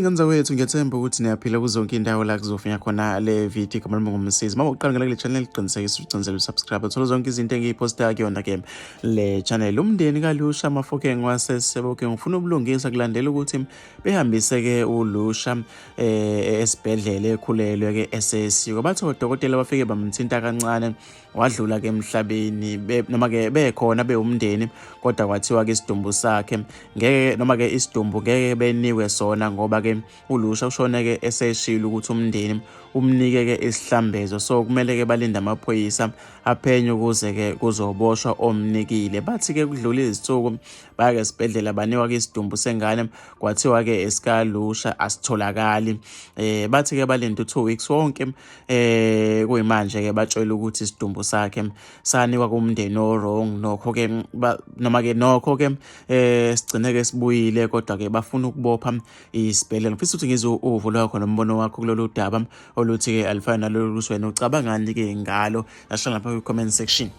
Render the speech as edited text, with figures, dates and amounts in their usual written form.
Ingane zakwethu, ngiyethemba ukuthi niyaphila kuzonke indawo la kuzofinya khona le video. Igama lami ngumsizi. Uma uqala ngala kule channel, qinisekisa ucinzele usubscribe, uthola zonke izinto engiyiphosta kuyona ke le channel. Umndeni kaLusha Mafokeng waseSebokeng ufuna ubulungisa kulandela ukuthi behambise ke uLusha esibhedlela ekhulelwe ke esesiko. Bathi odokotela bafike bamthinta kancane, wadlula ke emhlabeni noma ke bekhona bewumndeni, kodwa kwathiwa ke isidumbu sakhe ngeke, noma ke isidumbu ngeke benikwe sona ngoba ke uLusha ushone ke eseshilo ukuthi umndeni umnike ke isihlambezo, so kumele ke balinde amaphoyisa aphenye ukuze ke kuzoboshwa omnikile. Bathi ke kudlula izinsuku, baya ke esibhedlela, banikwa ke isidumbu sengane, kwathiwa ke esikaLusha asitholakali. Bathi ke balinde u2 weeks wonke, kuyimanje ke batshela ukuthi isidumbu sakhe sanikwa kumndeni o-wrong. Nokho ke, noma ke nokho ke sigcine ke sibuyile, kodwa ke bafuna ukubopha isibhedlela. Ngifisa ukuthi ngizwe uvo lwakho nombono wakho kulolu daba oluthi ke alifani nalolu, ukuthi wena ucabangani ke ngalo. Yasho lapha kwi-comment section.